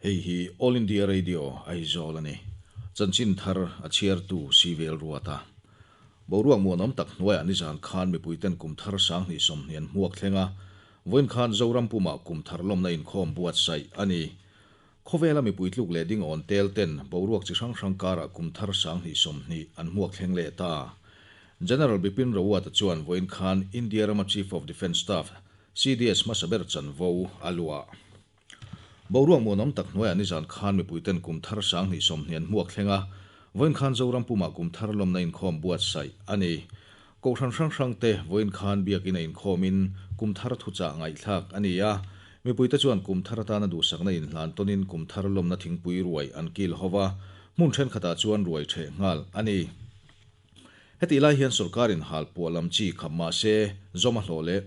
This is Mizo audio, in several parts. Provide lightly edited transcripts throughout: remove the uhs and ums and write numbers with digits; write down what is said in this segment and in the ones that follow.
Hei hi All India Radio Aizawl a ni. Chanchin thar a chhiartu Sivel Ruata. Boruak muanawm tak hnuaiah nizan khan mipuiten kum thar 2020 an hmuak thleng a, vawiin khan Zoram pumah kum thar lawmna inkhawm buatsaih a ni. Khawvela mipui tluk leh ding awn tel ten boruak chi hrang hrang karah kum thar 2020 an hmuak thleng leh ta. General Bipin Rawat-a chuan vawiin khan India rama Chief of Defence Staff, CDS, hmasa ber chanvo a luah. Boruak muanawm tak hnuaiah nizan khan mipuiten kum thar 2020 an hmuak thleng a, vawiin khan Zoram pumah kum thar lawmna inkhawm buatsaih a ni. Kohhran hrang hrang te vawiin khan biakina inkhawmin kum thar thuchah ngaihthlak a ni a, mipuite chuan kum thar atana duhsakna inhlan tawnin kum thar lawmna thingpui ruai an kil ho va, hmun thenkhatah chuan ruai theh nghal a ni. Hetih lai hian sorkarin hal puah lam chi khap mah se zawm a hlawh leh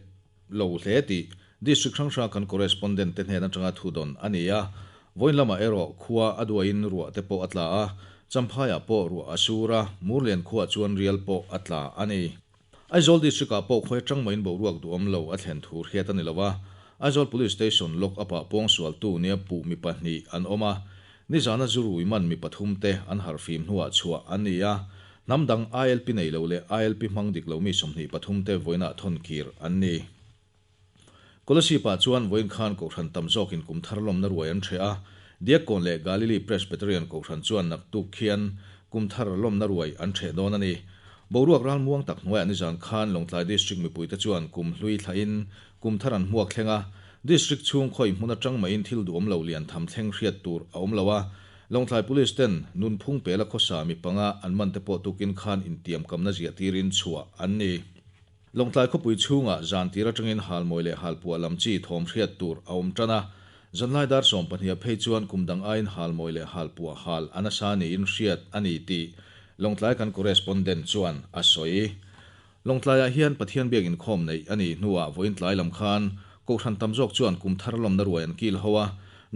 lo hle tih District hrang hrang kan correspondent te hnen atanga thu dawn a ni a. Vawiin lamah erawh khua a duaiin ruah te pawh a tla a, Champhaiah pawh ruah a sur a, Murlian khuaah chuan rial pawh a tla a ni. Aizawl District-ah pawh khawi atang mahin boruak duhawm lo a thlen thu hriat a ni lo a, Aizawl Police Station lock up-ah pawngsualtu nia puh mi pahnih an awm a, nizana zu rui man mi pathum te an harhfim hnuah chhuah an ni a, hnam dang ILP nei lo leh ILP hmang dik lo mi 23 te vawiinah thawn kir an ni. Kolasib-ah chuan vawiin khan Kohhran tam zawkin kum thar lawmna ruai an hreh a, Diakkawn leh Galilee Presbyterian Kohhran chuan naktuk khian kum thar lawmna ruai an hreh dawn a ni. Boruak ralmuang tak hnuaiah nizan khan Lawngtlai District mipuite chuan kum hlui thlahin kum thar an hmuak thleng a, District chhung khawi hmun atang mahin thil duhawm lo lian tham thleng hriat tur a awm lo a, Lawngtlai Police ten nunphung pela khawsa mi panga an man te pawh tukin khan intiamkamna ziah tirin chhuah an ni. Lawngtlai khawpui chhungah zan tir atangin halmawi leh halpuah lam chi thawm hriat tur a awm tan a, zanlai dar 20 ah phei chuan kum dang aiin halmawi leh halpuah hal a nasa niin hriat a ni tih Lawngtlai kan correspondent chuan a sawi. Lawngtlaiah hian Pathian biak inkhawm neih a nih hnuah vawiin tlai lam khan Kohhran tam zawk chuan kum thar lawmna ruai an kil ho a,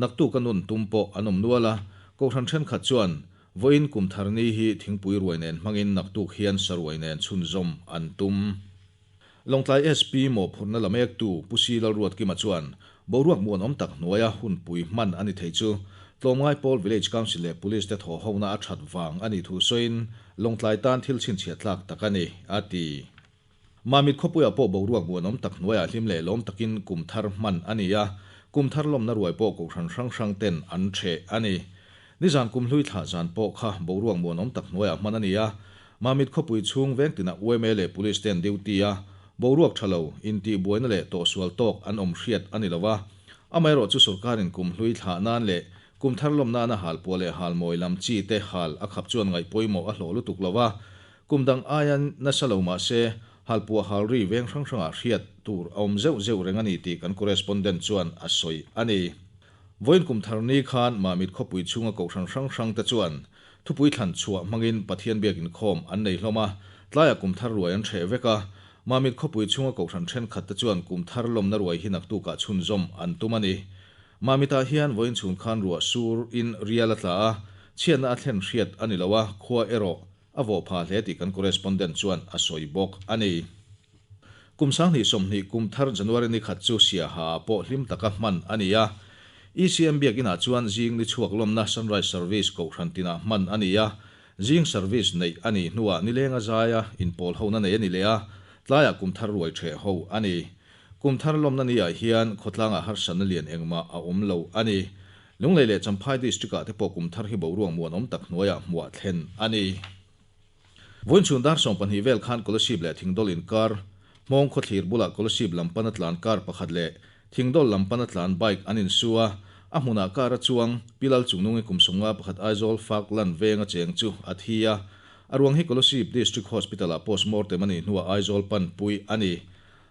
naktuk a nun tum pawh an awm nual a, Kohhran thenkhat chuan Vawiin kum thar ni hi thingpui ruai nen hmangin naktuk hian saruai nen chhunzawm an tum. Lawngtlai SP mawhphurhna la mektu Pu Si Lalruatkima chuan boruak muanawm tak hnuaia hunpui hman a ni thei chu Tlawmngai Pawl Village Council leh Police te thawhhona a that vang a nih thu sawiin Lawngtlai tan thil chhinchhiah tlak tak a ni, a ti. Mamit khawpuiah pawh boruak muanawm tak hnuaiah hlim leh lawm takin kum thar hman a ni a, kum thar lawmna ruai pawh kohhran hrang hrang ten an ṭheh a ni. Nizan kum hlui thlah zan pawh kha boruak muanawm tak hnuaiah hman a ni a, Mamit khawpui chhung veng tinah yma leh Police ten duty a, boruak ṭha lo, intihbuaina leh tawhsual tawk an awm hriat a ni lo a. Amaherawhchu sorkarin kum hlui thlah nan leh kum thar lawm nana halpuah leh halmawi lam chi te hal a khap chuan ngaih pawimawh a hlawh lutuk lo a, Kum dang aia nasa lo mah se, halpuah halri veng hrang hrangah hriat tur a awm zeuh zeuh reng a ni tih kan correspondent chuan a sawi a ni. Vawiin kum thar ni khan Mamit khawpui chhunga kohhran hrang hrang te chuan thupui thlan chhuah hmangin Pathian biak inkhawm an nei hlawm a, tlaiah kum thar ruai an hreh vek a. Mamit khawpui chhunga kohhran thenkhat te chuan kum thar lawmna ruai hi naktukah chhunzawm an tum a ni. Mamitah hian vawiin chhun khan ruah sur in rial a tla a, chhiatna a thlen hriat a ni lo a, khua erawh A vawh phah hle tih kan correspondent chuan a sawi bawk a ni. Kum 2020 kum thar January ni khat chu Siaha ah pawh hlim taka hman a ni a. ECM biakinah chuan zing ni chhuak lawmna Sunrise Service kohhran tinah hman a ni a. Zing service neih a nih hnuah nilenga zaia inpawl hona nei a ni leh a, tlaiah kum thar ruai ṭheh ho a ni. Kum thar lawmna ni ah hian khawtlangah harsatna lian engmah a awm lo a ni. Lunglei leh Champhai District-ah te pawh kum thar hi boruak muanawm tak hnuaiah hmuah thlen a ni. Vawiin chhun dar 20 vel khan Kolasib leh Thingdawl inkar, Hmawng khawthlir bulah Kolasib lam pana tlan car pakhat leh Thingdawl lam pana tlan bike an insu a, a hmunah car a chuang, Pi Lal Chungnungi kum 51 Aizawl Falkland venga cheng chu a thi a. A ruang hi Kolasib District Hospital-ah postmortem a nih hnuah Aizawl panpui a ni.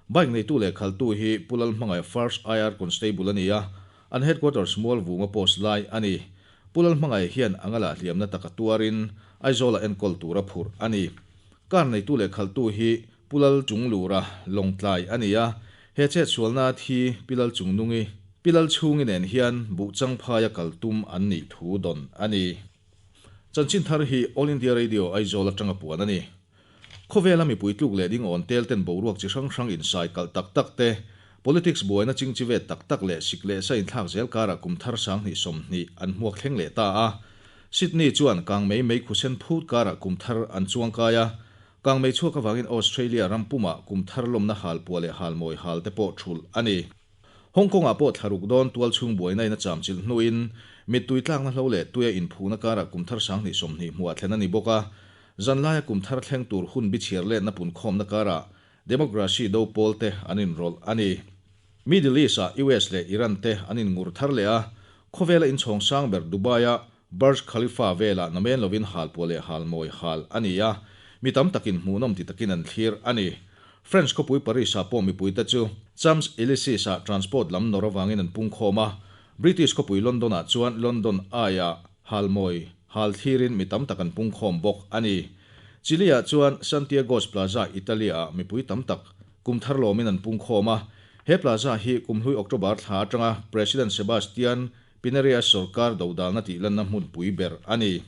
Bike neitu leh khaltu hi Pu Lal Hmangaih First IR Constable a ni a, An headquarters mual vunga post lai a ni. Pu Lalhmangaih hian a ngalah hliamna taka tuarin Aizawla enkawl tura phurh a ni. Car neitu leh khalhtu hi Pu Lal Chunglura Lawngtlai a ni a, he chetsualna thi Pi Lal Chungnungi, Pi Lal Chhungi nen hian Buhchang phaia kal tum an nih thu dawn a ni. Chanchin thar hi All India Radio Aizawl atanga puan a ni. Khawvela mipui tluk leh ding awn tel ten boruak chi hrang hrang insai kalh tak tak te, Politics buaina chingchivet tak tak leh sik leh sa inthlak zel karah kum thar 2020 an hmuak thleng leh ta a. Sydney chuan kangmei meikhu sen phut karah kum thar an chuangkai a. Kangmei chhuak avangin Australia ram pumah kum thar lawmna halpuah leh halmawi hal te pawh thulh a ni. Hong Kong-ah pawh thla ruk dawn tualchhung buaina in a chamchilh hnuin mittui tlakna hlo leh tuia inphuhna karah kum thar 2020 hmuah thlen a ni bawk a. Zanlaia kum thar thleng tur hun bichhiar letna punkhawmna karah Democracy do pawl te an inrawlh a ni. Middle East-ah US leh Iran te an inngur thar leh a, khawvela inchhawng sang ber Dubai-a Burj Khalifa velah namen lovin halpuah leh halmawi hal a ni a, mi tam takin hmuhnawm ti takin an thlir a ni. French khawpui Paris-ah pawh mipuite chu Champs Elysees-ah transport lam nawr avangin an pungkhawm a, British khawpui London-ah chuan London Eye-ah halmawi hal thlirin mi tam tak an pungkhawm bawk a ni. Chile-ah chuan Santiago's Plaza, Italy-ah mipui tam tak kum thar lawmin an pungkhawm a. He plaza hi kumhlui October thla atanga President Sebastian Pinera sawrkar dodalna tihlanna hmunpui ber a ni.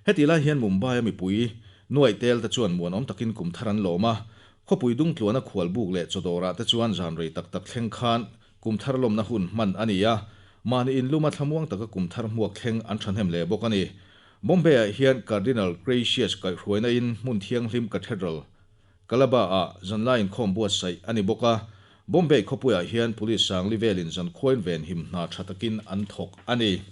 Hetih lai hian Mumbai-a mipui nuaih tel te chuan muanawm takin kum thar an lawm a. Khawpui dungtluana khualbuk leh chawdawrah te chuan zan rei tak tak thleng khan kum thar lawmna hun hman a ni a. Mahni inluma thlamuang taka kum thar hmuak thleng an thahnem leh bawk a ni. Bombay-ah hian Cardinal Gracious kaihhruaina in hmun thianghlim Cathedral, Kalaba-ah zanlai inkhawm buatsaih a ni bawk a. Bombay khawpuiah hian Police sangli velin zankhuain venhim hna tha takin an thawk a ni.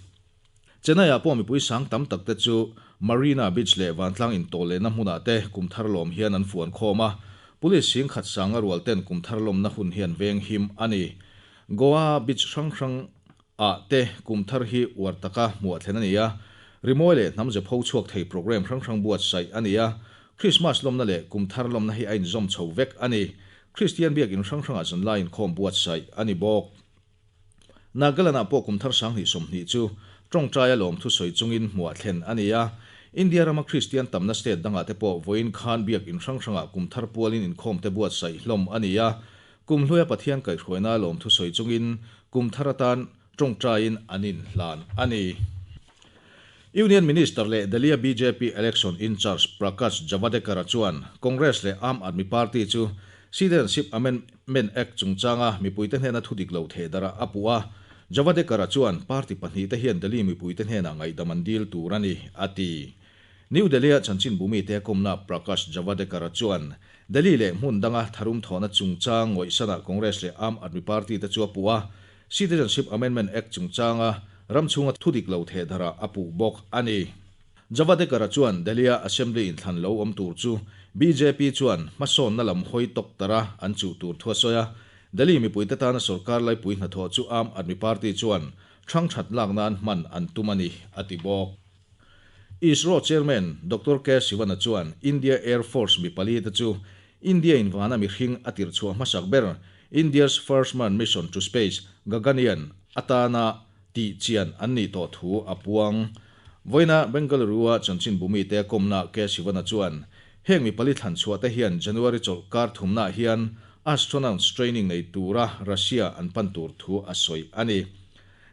Chennai-ah pawh mipui sang tam tak te chu Marina Beach leh vantlang intawh lehna hmunah te kum thar lawm hian an fuan khawm a. Police singkhat sanga rual ten kum thar lawmna hun hi an venghim a ni. Goa beach hrang hrang ah te kum thar hi uar taka hmuah thlen a ni a, rimawi leh hnam ze pho chhuak thei programme hrang hrang buatsaih a ni a, Krismas lawmna leh kum thar lawmna hi a inzawm chho vek a ni. Kristian biakin hrang hrangah zanlai inkhawm buatsaih a ni bawk. Nagaland-ah pawh kum thar 2020 chu tawngtaia lawmthu sawi chungin hmuah thlen a ni a, India rama Kristian tamna state dangah te pawh vawiin khan biakin hrang hrangah kum thar pualin inkhawm te buatsaih hlawm a ni a, Kum hluia Pathian kaihhruaina lawmthu sawi chungin kum thar atan tawngtaiin an inhlan a ni. Union Minister leh Delhi-a bjp Election in-charge Prakash Javadekar-a chuan Congress leh Aam Aadmi Party chu Citizenship Amendment Act chungchanga mipuite hnena thu dik lo thehdarh a puh a. Javadekar-a chuan party pahnihte hian Delhi mipuite hnenah ngaihdam an dil tur a ni, a ti. New Delhi-a chanchinbu mite kawmna Prakash Javadekar-a chuan Delhi leh hmun danga tharum thawhna chungchang ngawihsanah Congress leh Aam Aadmi Party te chu a puh a, Citizenship Amendment Act chungchanga ram chhunga thu dik lo thehdharah a puh bawk a ni. Javadekar-a chuan Delhi-a Assembly inthlan lo awm tur chu bjp chuan hmasawnna lam hawi tawk tara an chuh tur thu a sawi a, Delhi mipuite tana sorkar laipui hnathawh chu Aam Aadmi Party chuan thangthat lak nan hman an tum a ni, a ti bawk. ISRO Chairman Doctor K Sivan-a chuan India Air Force mi pali te chu India in vana mihring a tirh chhuah hmasak ber India's First Manned Mission to Space, Gaganyaan, atana tih chian an nih tawh thu a puang. Vawiina Bengaluru-a chanchinbu mite a kawmna K Sivan-a chuan heng mi pali thlan chhuah te hian January chawlh kar thumnaah hian astronauts training nei tura Russia an pan tur thu a sawi a ni.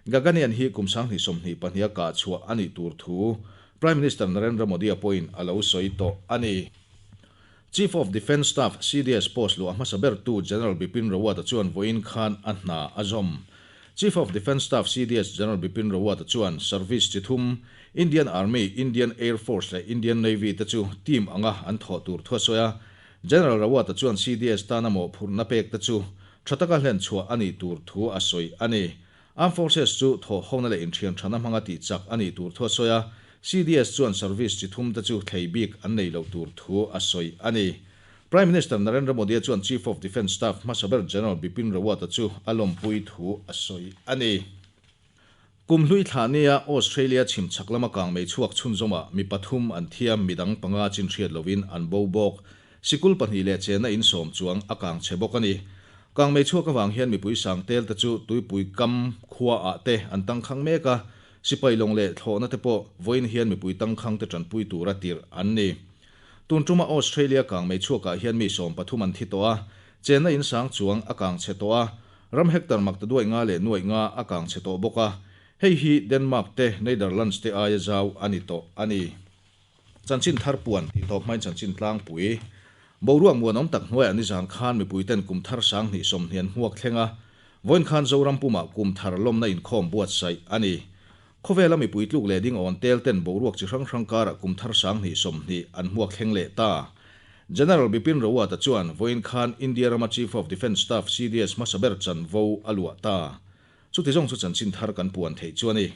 Gaganyaan hi kum 2024 a kah chhuah a nih tur thu Prime Minister Narendra Modi-a pawhin a lo sawi tawh a ni. Chief of Defence Staff, CDS, post luah hmasa bertu General Bipin Rawat-a chuan vawiin khan a hna a zawm. Chief of Defence Staff, CDS, General Bipin Rawat-a chuan service chi thum, Indian Army, Indian Air Force leh Indian Navy te chu team anga an thawh tur thu a sawi a. General Rawat-a chuan CDS tana mawhphurhna pek te chu Tha taka hlen chhuah a nih tur thu a sawi a ni. Armed Forces chu thawhhona leh inthianthana hmanga tih chak a nih tur thu a sawi a, CDS chuan service chi thum te chu thlei bik an nei loh tur thu a sawi a ni. Prime Minister Narendra Modi-a chuan Chief of Defence Staff hmasa ber General Bipin Rawat-a chu a lawmpui thu a sawi a ni. Kum hlui thlah nia Australia chhim chhak lama kangmei chhuak chhunzawmah mi pathum an thiam, midang panga chin hriat lovin an bo bawk. Sikul pahnih leh chenna in sawm chuang a kang chhe bawk a ni. Kangmei chhuak avang hian mipui sang tel te chu tuipui kam khua ah te an tangkhang mek a, sipai lawng leh thlawhna te pawh vawiin hian mipui tangkhang te tanpui tura tirh an ni. Tun tuma Australia kangmei chhuakah hian mi 13 an thi tawh a, chenna in sang chuang a kang chhe tawh a, Ram hectare mak ta duaih nga leh nuaih nga a kang chhe tawh bawk a, hei hi Denmark te, Netherlands te aia zau a ni tawh a ni. Chanchin thar puan tih tawp hmain chanchin tlangpui. Boruak muanawm tak hnuaiah nizan khan mipui ten kum thar 2020 an hmuak thleng a. Vawiin khan Zoram pumah Kumthar lawmna inkhawm buatsaih a ni. Khawvela mipui tluklehdingawn tel ten boruak chi hrang hrang karah Kumthar 2020 an hmuak thleng leh ta. General Bipin Rawat-a chuan vawiin khan India rama Chief of Defence Staff, CDS, hmasa ber chanvo a luah ta. Chuti zawng chu chanchin thar kan puan theih chu a ni.